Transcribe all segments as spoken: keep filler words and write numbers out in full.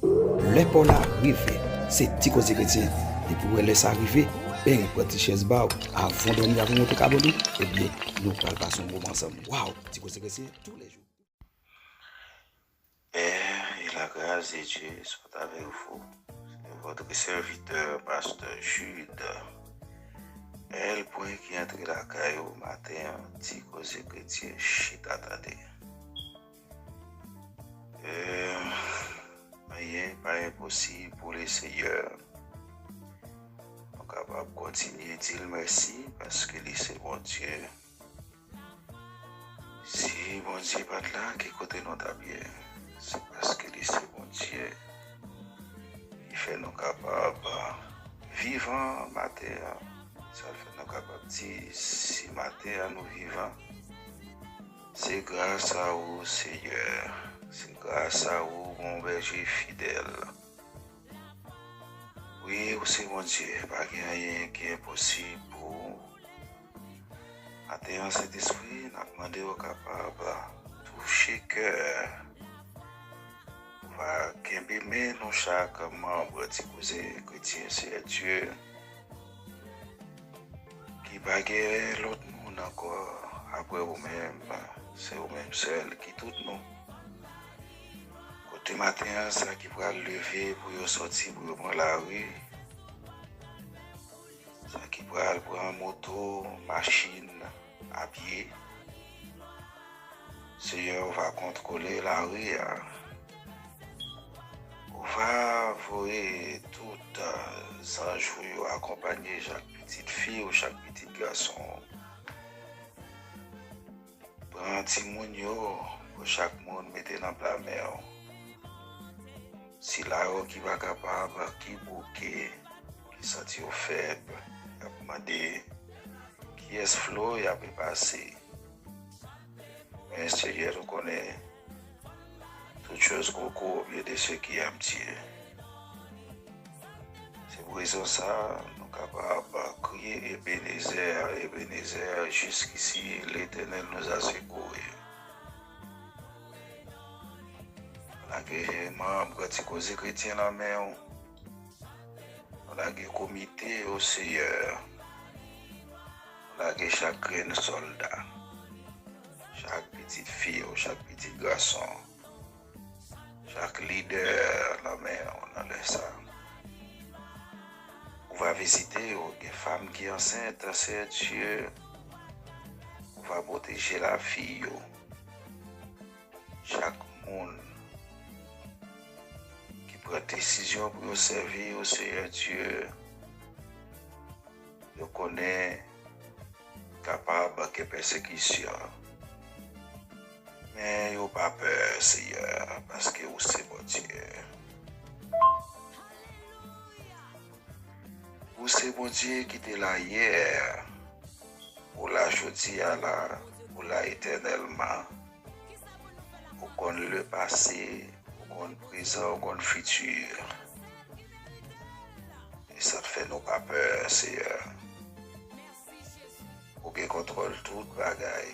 Lè pa w la rive, se Ti Koze Kretyen. Depi w wè lè sa rive, beny, pran ti chèz ba w, avan w dòmi, avan w monte kabòn ou, ebyen, nou pral pase yon moman ansanm. Waw, Ti Koze Kretyen, tou lè jou. Paix et la grâce de Dieu soit avec vous. C'est votre serviteur, pasteur Jude. L pwen ki antre lakay ou maten an, Ti Koze Kretyen, chita tande. Euh, anyen pa enposib pou le Seyè. Nou kapab kontinye di l mèsi paske li se Bondye. Si Bondye pa t la, ki kote nou t ap ye? Se paske li se Bondye ki fè nou kapab vivan maten an. Sa fè nou kapab di, si maten an nou vivan, se gras a ou, Seyè. Se gras a ou, bon bèje fidèl. Wi, ou se Bondye, pa gen anyen ki enposib pou ou. Maten an, Sentespri, n ap mande w kapab touche kè, ou va kenbe men nou chak manm Ti Koze Kretyen, Seyè Dye. Ki pa gen lòt moun ankò apre ou menm. Se ou menm sèl ki tout nou. Kote maten an, sa ki pral leve pou yo sòti, pou yo pran lari, sa ki pral pran moto, machin, a pye, Seyè, ou va kontwole lari a. Ou va voye tout, euh, zanj ou yo akonpanye chak pitit fi ou, chak pitit gason. Pran timoun yo, pou chak moun mete nan pla men w. Sila yo ki pa kapab, ki bouke, ki santi yo fèb, y ap mande kiyès flo y ap pase. Men Senyè, nou konnen, toutes choses concourent au bien de ceux qui aiment Dieu. Se pou rezon sa, nou kapab kriye Ebenezè, Ebenezè, jusqu'ici l'Éternel nous a secourus. Lage manm Ti Koze Kretyen nan men w. Nou lage komite yo, Seyè. Nou lage chak grenn sòlda, chak pitit fi yo, chak pitit gason, chak lidè nan men w nan lè sa. Ou va vizite yo, gen fanm ki ansent, Seyè Dye. Ou va pwoteje lavi yo. Chak moun ki pran desizyon pou yo sèvi w, Seyè Dye, yo konnen kapab gen pèsekisyon. Men yo pa pè, Seyè, paske ou se Bondye. Ou se Bondye ki te la yè, ou la jodi a la, ou la etènèlman. Ou konn le pase, ou konn prezan, ou konn fiti. E sa k fè nou pa pè, Seyè. Ou gen kontwòl tout bagay.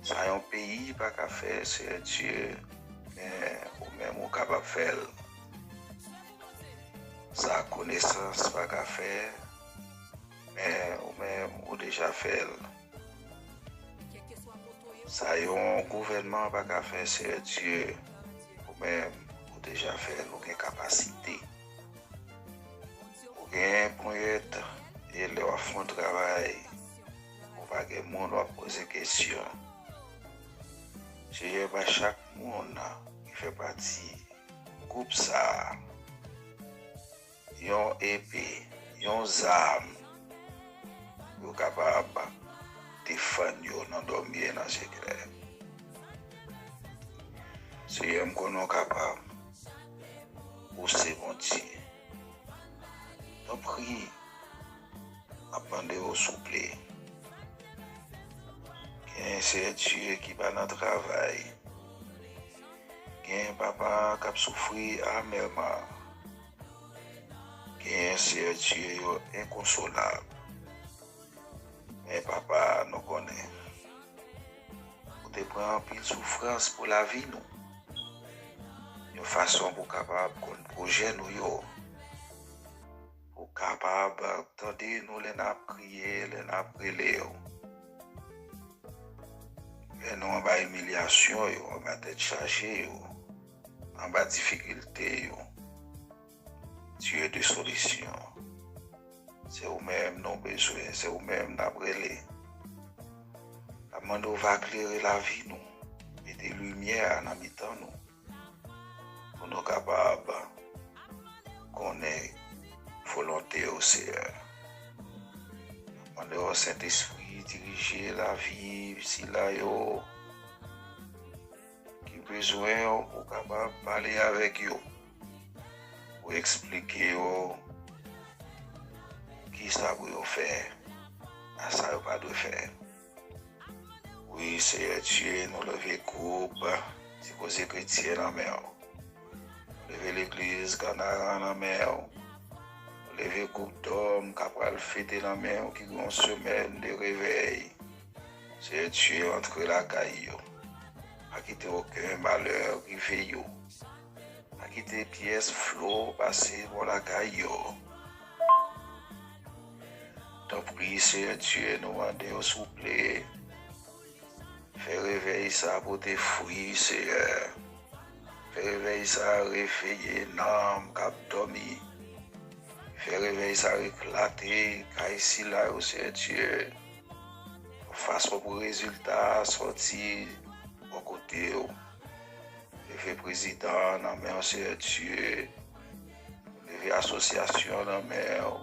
Sa yon peyi pa ka fè, Seyè Dye, men ou menm ou kapab fè l. Sa konesans pa ka fè, men ou menm ou deja fè l. Sa yon gouvènman pa ka fè, Seyè Dye, ou menm ou deja fè l, ou gen kapasite. Ou gen ponyèt, e lè w ap fè yon travay, ou pa gen moun w ap poze kesyon. Seyè, ba chak moun ki fè pati gwoup sa a yon epe, yon zam, pou yo kapab defann yo nan dòmi e nan sekrè. Seyè, m konnen w kapab. Ou se Bondye. Tanpri, m ap mande w souple. Gen Seyè Dye ki pa nan travay. Gen papa k ap soufri amèman. Gen Seyè Dye yo enkonsolab. Men papa, nou konnen ou te pran anpil soufrans pou lavi nou. Yo fason pou w kapab konn pwojè nou yo, pou w kapab tande nou lè n ap kriye, lè n ap rele w. Lè nou anba imilyasyon yo, anba tèt chaje yo, anba difikilte yo, Dye de solisyon. Se ou menm nou bezwen, se ou menm n ap rele. N ap mande w va klere lavi nou, mete limyè a nan mitan nou, pou nou kapab konnen volonte w, Seyè. N ap mande w, Sentespri, dirije lavi sila yo ki bezwen w pou w kapab pale avèk yo, pou eksplike yo kisa pou yo fè ak sa yo pa dwe fè. Wi, Seyè Dye, nou leve gwoup Ti Koze Kretyen nan men w. Nou leve legliz Kanaran nan men w. Nou leve gwoup dòm k ap pral fete nan men w, ki gen yon semèn de revèy. Seyè Dye, antre lakay yo. Pa kite okenn malè rive yo. Pa kite pyès flo pase bò lakay yo. Tanpri, Seyè Dye, nou mande w, souple, fè revèy sa a pote fwi, Seyè. Fè revèy sa a reveye nanm k ap dòmi. Fè revèy sa a eklate kay sila yo, Seyè Dye, yon fason pou rezilta a sòti bò kote w. Leve prezidan an nan men w, Seyè Dye. Leve asosyasyon an nan men w.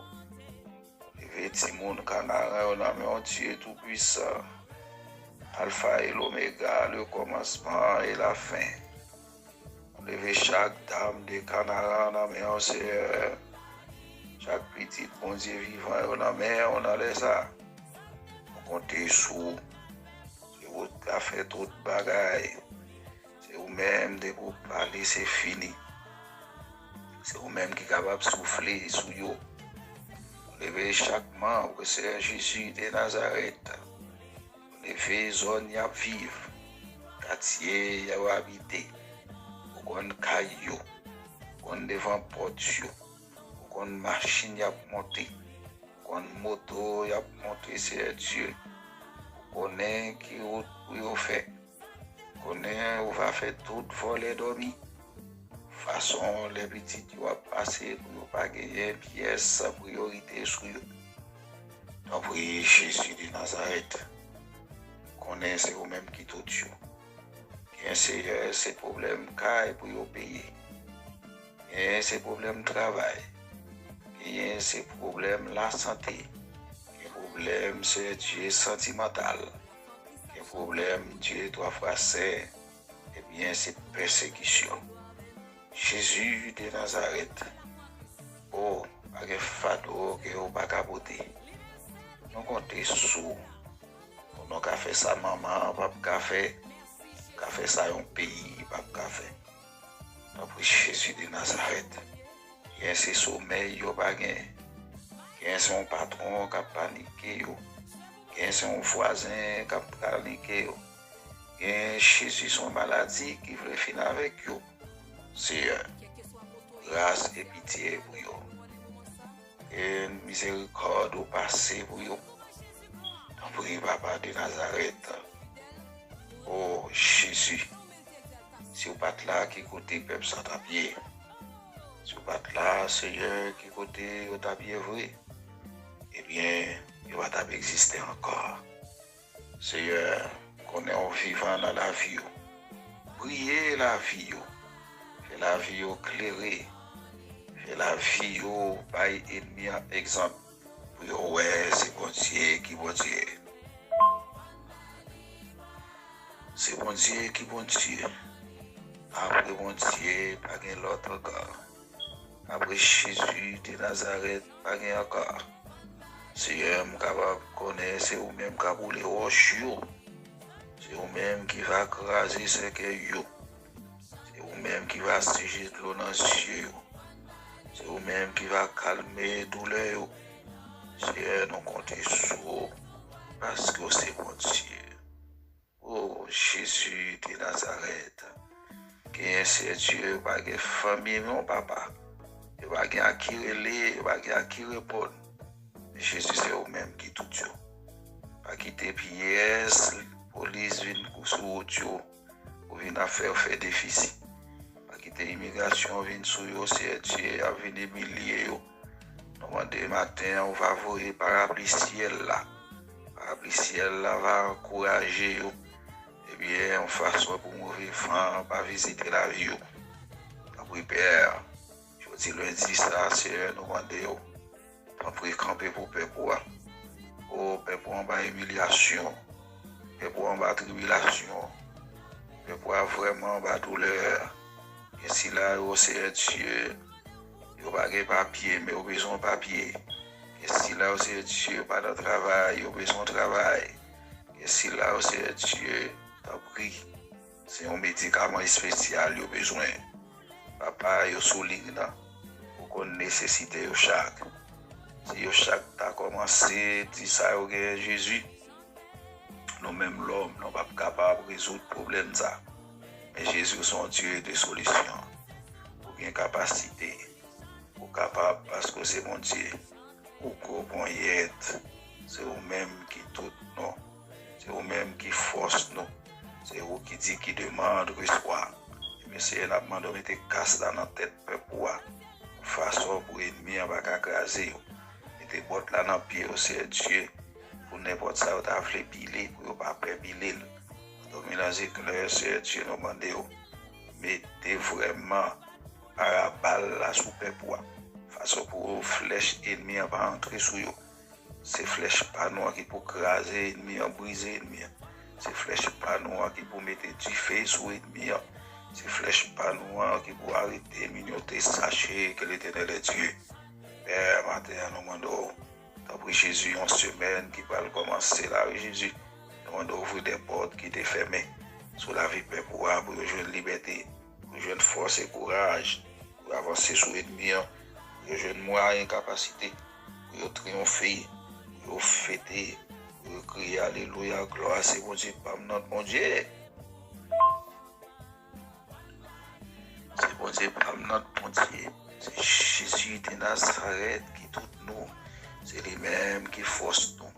Leve timoun Kanaran yo nan men w, Dye Toupwisan. Alfa e Lomega, le kòmansman e lafen. Leve chak dam de Kanaran nan men w, Seyè. Chak pitit Bondye vivan yo nan men w nan lè sa a. Nou konte sou ou. Se ou k ka fè tout bagay. Se ou menm, depi w pale, se fini. Se ou menm ki kapab soufle sou yo. Leve chak manm, Seyè Jezi de Nazarèt. Leve zòn y ap viv, katye y ap abite. Ou konn kay yo, ou konn devan pòt yo, ou konn machin y ap monte, ou konn moto y ap monte, Seyè Dye. Ou konnen ki wout pou yo fè. Ou konnen ou va fè tout vòlè dòmi. Fason lè pitit yo ap pase pou yo pa genyen pyès priyorite sou yo. Tanpri, Jezi de Nazarèt, konnen se ou menm ki tout yo. Gen, Seyè, se pwoblèm kay pou yo peye. Gen, se pwoblèm travay. Genyen, se pwoblèm lasante. Gen pwoblèm, Seyè Dye, santimantal. Gen pwoblèm, Dye twa fwa sen. Ebyen, se pèsekisyon. Jezi de Nazarèt, o, pa gen fado ke ou pa ka pote. Nou konte sou ou. Pou nou ka fè sa manman an p ap ka fè, ka fè sa yon peyi p ap ka fè. Tanpri, Jezi de Nazarèt. Gen se somèy yo pa gen. Gen se yon patwon k ap panike yo. Gen se yon vwazen k ap panike yo. Gen, Jezi, se yon maladi ki vle fin avèk yo. Seyè, gras e pitye pou yo. Gen mizerikòd ou pase pou yo. Tanpri, Papa de Nazarèt. O Jezi, si w pa t la, ki kote pèp sa t ap ye? Si w pa t la, Seyè, ki kote yo t ap ye vre? Ebyen, yo pa t ap egziste ankò. Seyè, konnen w vivan nan lavi yo. Briye lavi yo. Fè lavi yo klere. Fè lavi yo bay ènmi an egzanp pou yo wè se Bondye ki Bondye. Se Bondye ki Bondye. Apre Bondye, pa gen lòt ankò. Apre Jezi de Nazarèt, pa gen ankò. Seyè, m kapab konnen se ou menm k ap woule wòch yo. Se ou menm ki va kraze sèkèy yo. Se ou menm ki va seche dlo nan zye yo. Se ou menm ki va kalme doulè yo. Seyè, nou konte sou ou, paske w se Bondye. O Jezi de Nazarèt, ke gen, Seyè Dye, yo pa gen fanmi non, Papa. Yo pa gen a ki rele, yo pa gen a ki reponn. Jezi, se ou menm ki tout yo. Pa kite pyès polis vin sou wout yo pou vin ap fè yo fè defisi. Pa kite imigrasyon vin sou yo, Seyè Dye, y ap vin imilye yo. Nou mande maten an, ou va voye parapli syèl la. Parapli syèl la va ankouraje yo. Ebyen, yon fason pou move van an pa vizite lavi yo. Tanpri, Pè, jodi lendi sa, Seyè, nou mande w, tanpri, kanpe pou pèp ou a. O, pèp ou anba imilyasyon. Pèp ou anba tribilasyon. Pèp ou a vrèman anba doulè. Gen sila yo, Seyè Dye, yo pa gen papye, men yo bezwen papye. Gen sila yo, Seyè Dye, yo pa nan travay, yo bezwen travay. Gen sila yo, Seyè Dye, tanpri, se yon medikaman espesyal yo bezwen. Papa, yo sou liy nan. Ou konn nesesite yo chak. Si yo chak ta kòmanse di sa yo genyen, Jezi, nou menm lòm, nou p ap kapab rezoud pwoblèm sa. Men Jezi, ou se yon Dye de solisyon. Ou gen kapasite. Ou kapab paske ou se Bondye. Ou gwo ponyèt. Se ou menm ki tout nou. Se ou menm ki fòs nou. Se ou ki di, qui demande reçoit. Ebyen, Seyè, n ap mande w mete kas la nan tèt pèp ou a. Yon fason pou enmi an pa ka kraze yo. Mete bòt la nan pye yo, Seyè Dye, pou nenpòt sa yo ta vle pile, pou yo pa pè pile l. Domine zeklè, Seyè Dye, nou mande w, mete vrèman parabal la sou pèp ou a. Fason pou flèch enmi an pa antre sou yo. Se flèch pa nou an ki pou kraze enmi an, brize enmi an. Se flèch pa nou an ki pou mete dife sou enmi an. Se flèch pa nou an ki pou arete, minyote, sache que l'Éternel est Dieu. Pè, maten an, nou mande w, tanpri, Jezi, yon semèn ki pral kòmanse la, wi, Jezi. Nou mande w ouvri de pòt ki te fèmen sou lavi pèp ou a pou yo jwenn libète, pou yo jwenn fòs e kouraj, pou yo avanse sou enmi an, pou yo jwenn mwayen, kapasite, pou yo triyonfe, pou yo fete, pou yo kriye, alelouya, glwa, se Bondye pa m nan, Bondye. Se Bondye pa m nan, Bondye. Se Jezi de Nazarèt ki tout nou. Se li menm ki fòs nou.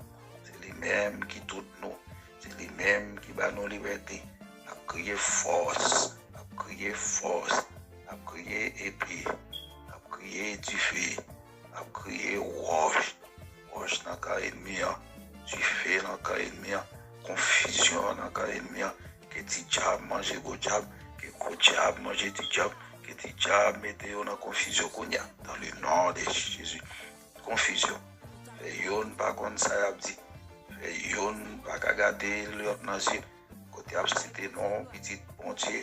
Se li menm ki tout nou. Se li menm ki ba nou libète. N ap kriye fòs. N ap kriye fòs. N ap kriye epe. N ap kriye dife. N ap kriye wòch. Wòch nan kan enmi an. Dife nan kan enmi an. Konfizyon nan kan enmi an. Ke ti dyab manje gwo dyab. Ke gwo dyab manje ti dyab. Ke ti dyab mete yo nan konfizyon kounye a. Dans le nom de Jésus. Konfizyon. Fè youn pa konn sa y ap di. Fè youn pa ka gade lòt nan zye. Kote y ap site non pitit Bondye,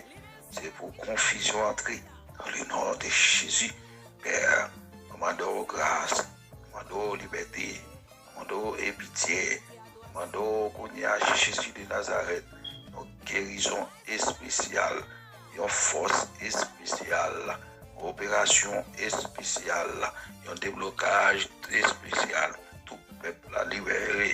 se pou konfizyon antre. Dans le nom de Jésus, Pè, nou mande w gras, nou mande w libète, nou mande w pitye, nou mande w kounye a, Jezi de Nazarèt, yon gerizon espesyal, yon fòs espesyal, yon operasyon espesyal, yon deblokaj espesyal. Tout pèp la libere,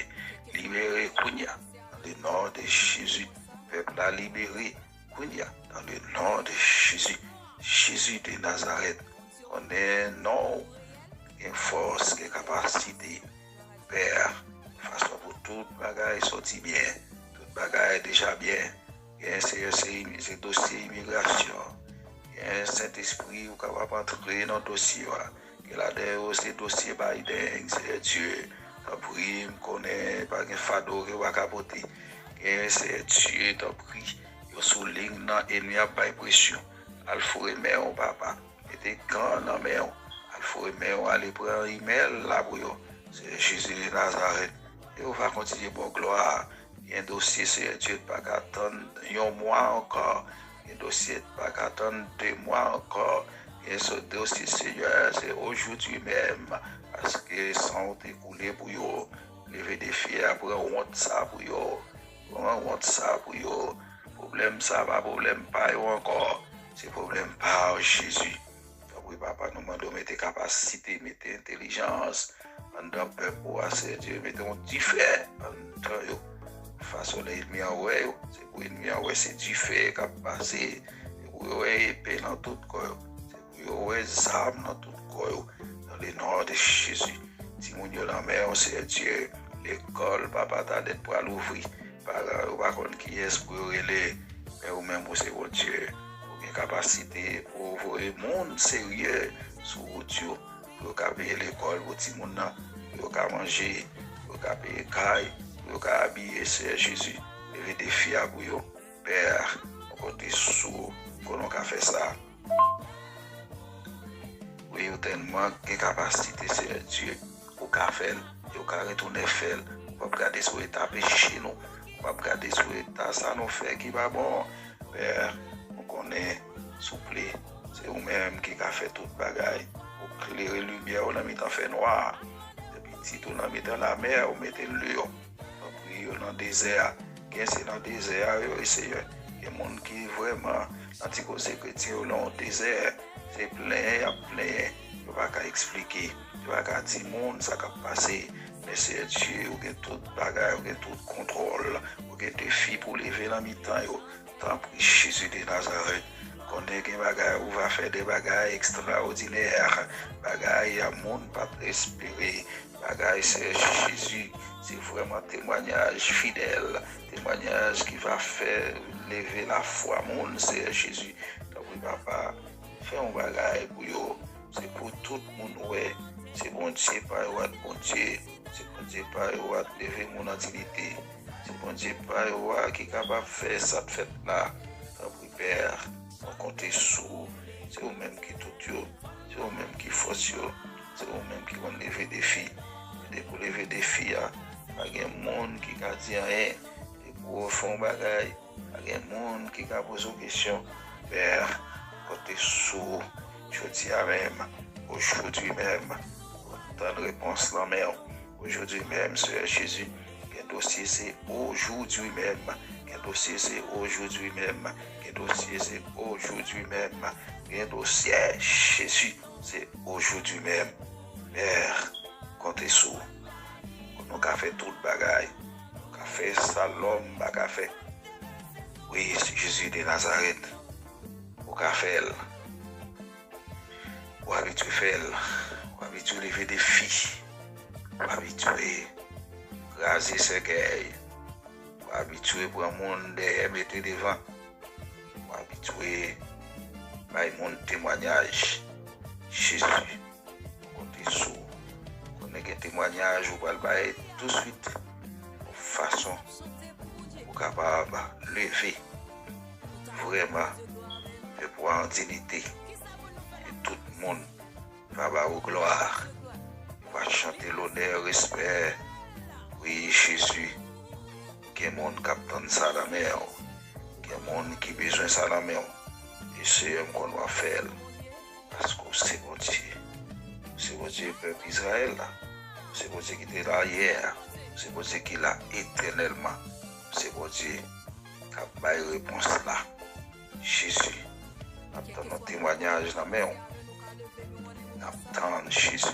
libere kounye a. Dans le nom de Jésus, pèp la libere kounye a. Dans le nom de Jésus, Jezi de Nazarèt, konnen non w gen fòs, gen kapasite. Pè, fason pou tout bagay soti byen, tout bagay deja byen. Gen se, se, se dosye imigrasyon. Gen Sentespri ou kapab antre nan dosye yo a. Gen ladan yo se dosye Biden, Seyè Dye. Tanpri, m konnen pa gen fado ke w pa ka pote. Gen Seyè Dye, tanpri, yo sou liy nan, enmi ap bay presyon. Al foure men w, papa. Mete gan nan men w. Al foure men w, ale pran imèl la pou yo. Seyè Jezi de Nazarèt, Jewova kontinye ba w glwa. Gen dosye, Seyè Dye, pa ka tann yon mwa ankò. Gen dosye pa ka tann de mwa ankò. Gen so-, dosye, Seyè, se aujourd'hui menm. Paske san w te koule pou yo. Leve defi a, pran wont sa pou yo. Pran wont sa pou yo. Pwoblèm sa pa pwoblèm pa yo ankò. Se pwoblèm pa w, Jezi. Tanpri, papa, nou mande w mete kapasite, mete entèlijans anndan pèp ou a, Seyè Dye, mete yon dife anndan yo. Fason lè enmi an wè yo, se pou enmi an wè se dife k ap pase, se pou yo wè epe nan tout kò yo. Se pou yo wè zam nan tout kò yo. Dans le nom de Jésus. Timoun yo nan men w, Seyè Dye. Lekòl, papa, talèt pral ouvri. Paran yo pa konn kiyès pou yo rele. Men ou menm, ou se Bondye. Ou gen kapasite pou voye moun serye sou wout yo. Pou yo ka peye lekòl pou timoun nan. Pou yo ka manje. Pou yo ka peye kay. Pou yo ka abiye, Seyè Jezi. Leve defi a pou yo. Pè, nou konte sou ou, konnen w ka fè sa. Wi, ou tèlman gen kapasite, Seyè Dye, ou ka fè l, e ou ka retounen fè l. Ou p ap gade sou eta peche nou, ou p ap gade sou eta sa nou fè ki pa bon. Pè, nou konnen, souple, se ou menm ki ka fè tout bagay. Ou klere limyè w nan mitan fènwa. Depi pitit ou nan mitan lamè, ou mete l deyò. Tanpri, yo nan dezè a. Gen se nan dezè a yo ye, Seyè. Gen moun ki vrèman nan ti koze kretyen yo nan yon dezè. Se plenyen y ap plenyen. Yo pa ka eksplike. Yo pa ka di moun sa k ap pase. Men Seyè Dye, ou gen tout bagay, ou gen tout kontwòl. Ou gen defi pou leve nan mitan yo. Tanpri, Jezi de Nazarèt, konnen gen bagay ou va fè, de bagay ekstraòdinè, bagay moun pa t espere, bagay, Seyè Jezi, se vrèman temwayaj fidèl, temwayaj ki va fè leve lafwa moun, Seyè Jezi. Tanpri, Papa, fè yon bagay pou yo. Se pou tout moun wè. Se Bondye pa yo a t Bondye. Se Bondye pa yo a t leve moun an diyite. Se Bondye pa yo a ki kapab fè sa t fèt la. Tanpri, Pè, nou konte sou ou. Se ou menm ki tout yo. Se ou menm ki fòs yo. Se ou menm ki konn leve defi. Men depi w leve defi a, pa gen moun ki ka di anyen. Depi w fè yon bagay, pa gen moun ki ka poze w kesyon. Pè, konte sou ou jodi a menm, ojodi menm, pou tann repons nan men w. Ojodi menm, Seyè Jezi, gen dosye se ojodi menm. Gen dosye se ojodi menm. Gen dosye se ojodi menm. Gen dosye, Jezi, se ojodi menm. Pè, konte sou ou. Konnen w ka fè tout bagay. Ou ka fè sa lòm pa ka fè. Wi, Jezi de Nazarèt, ou ka fè l. Ou abitye fè l. Ou abitye leve defi. Ou abitye kraze sèkèy. Ou abitye pran moun dèyè mete devan. Ou abitye bay moun temwayaj. Jezi, nou konte sou ou. Konnen gen temwayaj ou pral bay touswit. Yon fason pou kapab leve vrèman, pèp ou a an diyite, e tout moun va ba ou glwa, va chante lonè, respè. Wi, Jezi, gen moun k ap tann sa nan men w. Gen moun ki bezwen sa nan men w. E Seyè, m konn w ap fè l. Paske w se Bondye. Ou se Bondye pèp Izrayèl la. Ou se Bondye ki te la yè a. Ou se Bondye ki la etènèlman. Ou se Bondye k ap bay repons la. Jezi, n ap tann yon temwayaj nan men w. N ap tann, Jezi.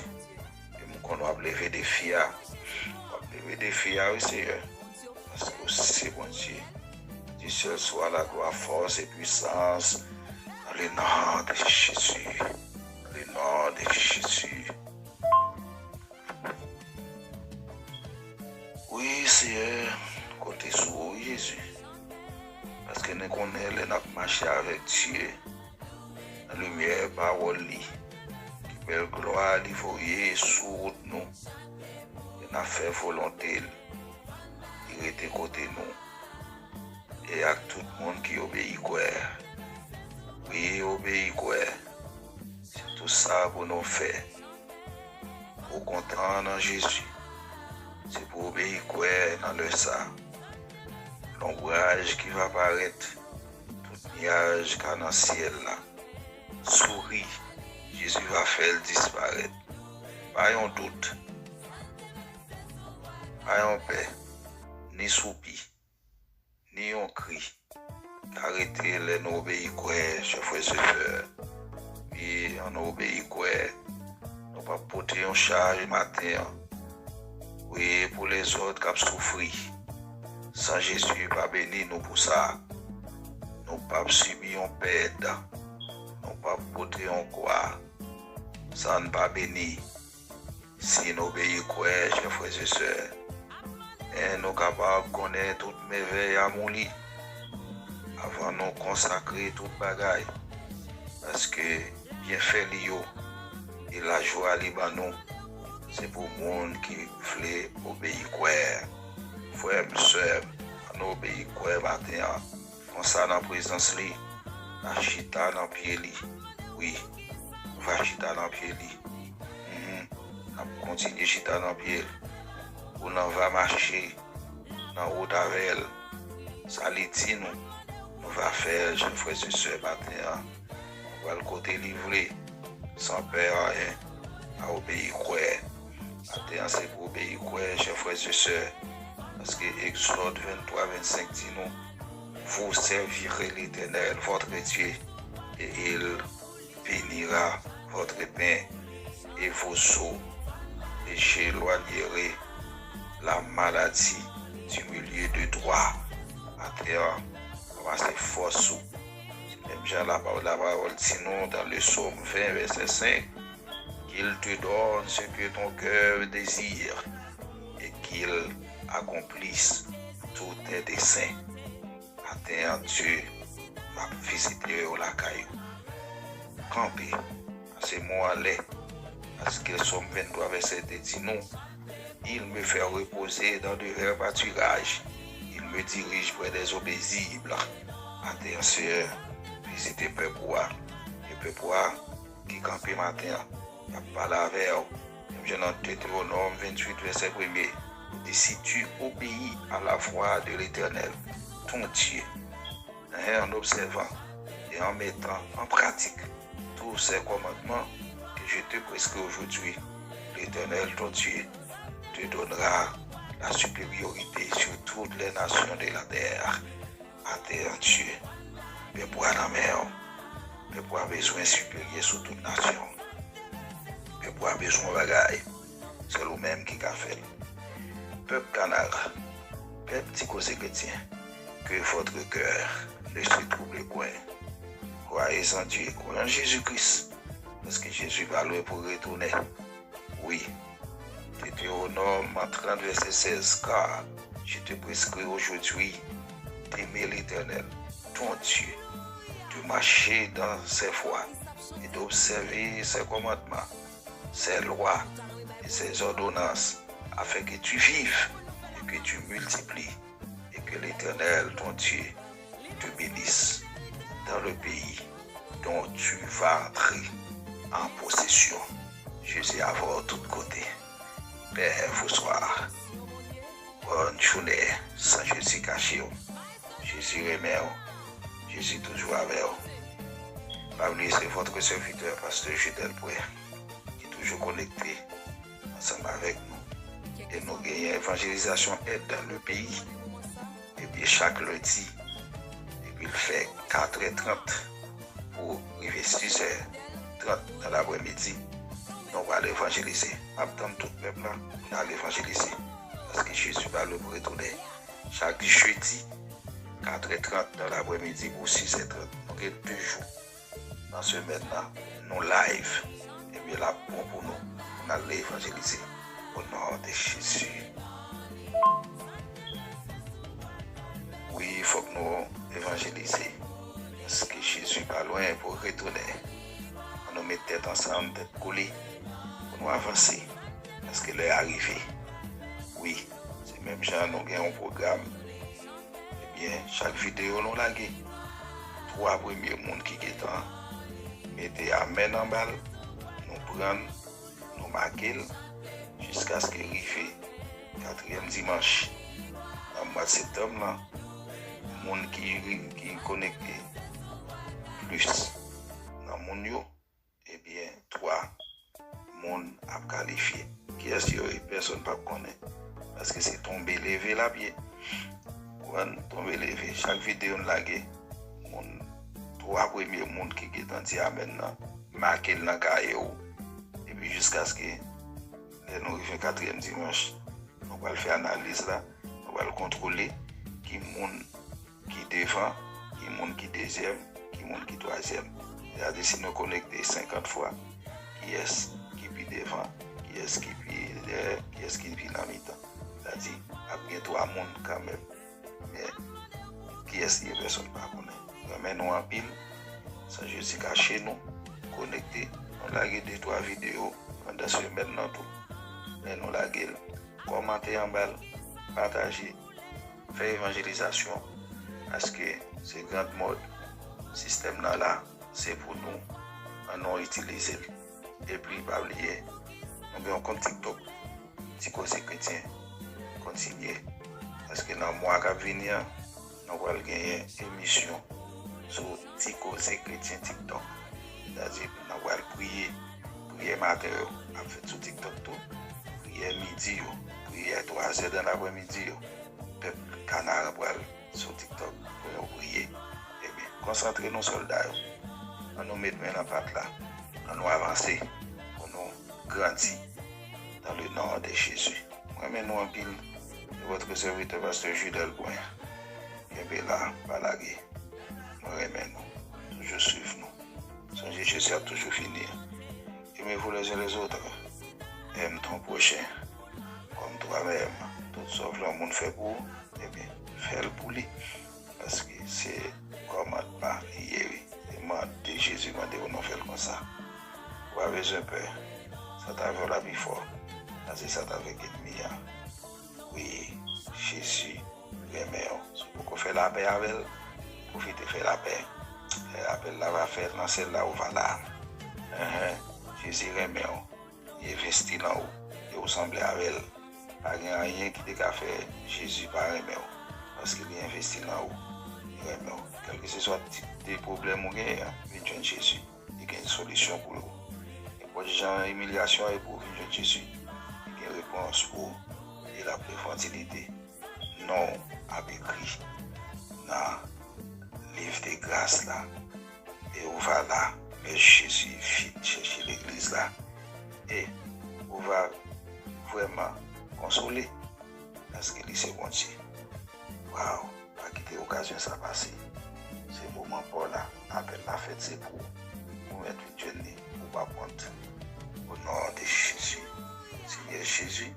E m konn w ap leve defi a. W ap leve defi a, wi, Seyè. Paske w se Bondye. Dieu seul soit la gloire, force et puissance. Dans le nom de Jésus. Dans le nom de Jésus. Wi, Seyè, konte sou ou, Jezi. Paske nou konnen lè n ap mache avèk Dye, nan limyè pawòl li, ki bèl glwa li voye sou wout nou, lè n ap fè volonte l, li rete kote nou. E ak tout moun ki obeyi kwè. Wi, obeyi kwè. Se tou sa pou nou fè. Ou kontan nan Jezi. Se pou obeyi kwè nan lè sa. Lonbraj ki va parèt, tout nyaj ka nan syèl la. Souri, Jezi va fè l disparèt. Pa yon dout, pa yon pè, ni soupi, ni yon kri. Ka rete lè nou obeyi kwè, chè frè, sè, sè. Wi, ann obeyi kwè. Nou p ap pote yon chaj maten an. Wi, pou lèzòt k ap soufri. San Jezi pa beni nou pou sa. Nou p ap sibi yon pèd. Nou p ap pote yon kwa san n pa beni. Si n obeyi kwè, chè frè e sè, en, nou kapab konnen tout mèvèy amou li avan nou konsakre tout bagay, paske byenfè li yo e lajwa li ban nou, se pou moun ki vle obeyi kwè. Frè m, sè m, ann obeyi kwè maten an. Konsa, nan prezans li, n a chita nan pye li. Wi, nou va chita nan pye li. Mhm. N ap kontinye chita nan pye l. Pou n va mache nan wout avè l. Sa li di nou, nou va fè l, chè frè e sè, maten an. Nou pral kote li vle, san pè anyen, a obeyi kwè. Maten an se pou obeyi kwè, chè frè e sè, paske Egzòd venntwa vennsenk di nou, vous servirez l'Éternel, votre Dieu, et il bénira votre pain et vos eaux, et j'éloignerai la maladie du milieu de toi. Maten an, ranmase fòs ou. Se menm jan la pawòl, la pawòl di nou dans le Psaume vingt, verset cinq, qu'il te donne ce que ton cœur désire et qu'il accomplisse tous tes desseins. Maten an, Dye, m ap vizite yo lakay ou. Kanpe, pase men w anlè, paske Sòm venntwa vèsè de di nou, il me fait reposer dans de verts pâturages, il me dirige près des eaux paisibles. Maten an, Seyè, vizite pèp ou a, e pèp ou a ki kanpe maten an, y ap pale avè w. Menm jan nan Detewonòm venntuit, vèsè premye, li di, si tu obéis à la voix de l'Éternel, ton Dieu, en observant et en mettant en pratique tous ces commandements que je te prescris aujourd'hui, l'Éternel, ton Dieu, te donnera la supériorité sur toutes les nations de la terre. Atè an Dye, pèp ou a nan men w. Pèp ou a bezwen siperyè sou tout nasyon. Pèp ou a bezwen yon bagay, sèl ou menm ki ka fè l. Pèp Kanara, pèp Ti Koze Kretyen, que votre cœur ne se trouble point. Croyez en Dieu, croyez en Jésus-Christ, paske Jezi pa lwen pou retounen. Wi. Detewonòm trant, vèsè sèz, car je te prescris aujourd'hui d'aimer l'Éternel, ton Dieu, de marcher dans ses voies et d'observer ses commandements, ses lois et ses ordonnances, afin que tu vives et que tu multiplies, et que l'Éternel, ton Dieu, te bénisse dans le pays dont tu vas entrer en possession. Jezi avè w tout kote. Pè, bonsoir. Bòn jounen, san Jezi kache w. Jezi renmen w. Jezi toujou avè w. Pa bliye, se votre serviteur, pasteur Judel Pré, ki toujou konekte ansanm avèk nou. E nou genyen evanjelizasyon Aide dans le pays. Ebyen, chak lendi, depi l fè katrè trant pou rive sizè trant nan laprèmidi, nou pral evanjelize. N ap tann tout pèp la pou n al evanjelize. Paske Jezi pa lwen pou retounen. Chak jedi, katrè trant nan laprèmidi pou sizè trant. Nou gen de jou nan semèn nan, nou live. Ebyen, l ap bon pou nou, pou n al evanjelize. O non de Jezi. Wi, fòk nou evanjelize. Paske Jezi pa lwen pou retounen. Ann nou met tèt ansanm, tèt kole, pou nou avanse. Paske lè a rive. Wi, se menm jan nou gen yon pwogram. Ebyen, chak videyo nou lage, twa premye moun ki gentan mete amèn anba l, nou pran l, nou make l, jiskaske rive katriyèm dimanch nan mwa septanm nan, moun ki, ki konekte plis nan moun yo, ebyen, twa moun ap kalifye. Kiyès yo ye? Pèsonn p ap konnen. Paske se tonbe leve l ap ye. Ou konprann? Tonbe leve. Chak videyo n lage, moun, twa premye moun ki gentan di amèn nan, make l nan kaye w. Epi jiskaske lè nou rive katriyèm dimanch, nou pral fè analiz la, nou pral kontwole ki moun ki devan, ki moun ki dezyèm, ki moun ki twazyèm. Sètadi si nou konekte senkant fwa, kiyès ki pi devan, kiyès ki pi dèyè, kiyès ki pi nan mitan. Sètadi ap gen twa moun kanmenm. Men kiyès li ye, pèsonn pa konnen. Renmen nou anpil. San Jezi kache nou, konekte, nou lage de twa videyo pandan semèn nan tou. Men nou lage l, kòmante anba l, pataje, fè evanjelizasyon, paske se grand mode, sistèm nan la, se pou nou, ann nou itilize l. Epi pa bliye, nou gen yon kont TikTok, Ti Koze Kretyen, kontinye, paske nan mwa k ap vini an, nou pral genyen emisyon sou Ti Koze Kretyen TikTok. Sètadi, nou pral priye, priyè maten yo ap fèt sou TikTok tou, priyè midi yo, priyè twazè dan laprèmidi yo, pèp Kanaran pral sou TikTok pou yo priye. Ebyen, konsantre nou, sòlda yo. Ann nou met men nan pat la. Ann nou avanse pou nou grandi dans le nom de Jésus. Mwen renmen nou anpil. Se votre serviteur, pasteur Jude Albouin. Kenbe la, pa lage. Mwen renmen nou. Toujou swiv nou. Sonje Jezi ap toujou vini. Aimez-vous les uns les autres. Aime ton prochain comme toi-même. Tout sa w vle yon moun fè pou ou, ebyen, fè l pou li. Paske se kòmandman li ye, wi. Se mande Jezi mande pou nou fè l konsa. Ou pa bezwen pè. Sa t avè w la pi fò. Sa se sa t avèk ènmi an. Wi, Jezi renmen w. Si w poko fè lapè avè l, pwofite fè lapè. Lè lapè l la va fèt nan syèl la, ou va la. Enhen, Jezi renmen w. Li envesti nan ou. E ou sanble avè l. Pa gen anyen ki te ka fè Jezi pa renmen w. Paske li envesti nan ou. Li renmen w. Kèlkeswa tip de pwoblèm ou genyen an, vin jwenn Jezi. Li gen solisyon pou ou. Nenpòt jan imilyasyon e pou ou vin jwenn Jezi. Li gen repons pou ou. E l ap revantilite. Non w ap ekri nan liv de gras la. E ou va la lè Jezi vin chèche legliz la. E ou va vrèman konsole. Paske li se Bondye. Waw, pa kite okazyon sa pase. Se moman pa w la, apèl la fèt, se pou ou. Ou mèt vin jwenn li, ou pa wont. O non de Jezi. Senyè Jezi,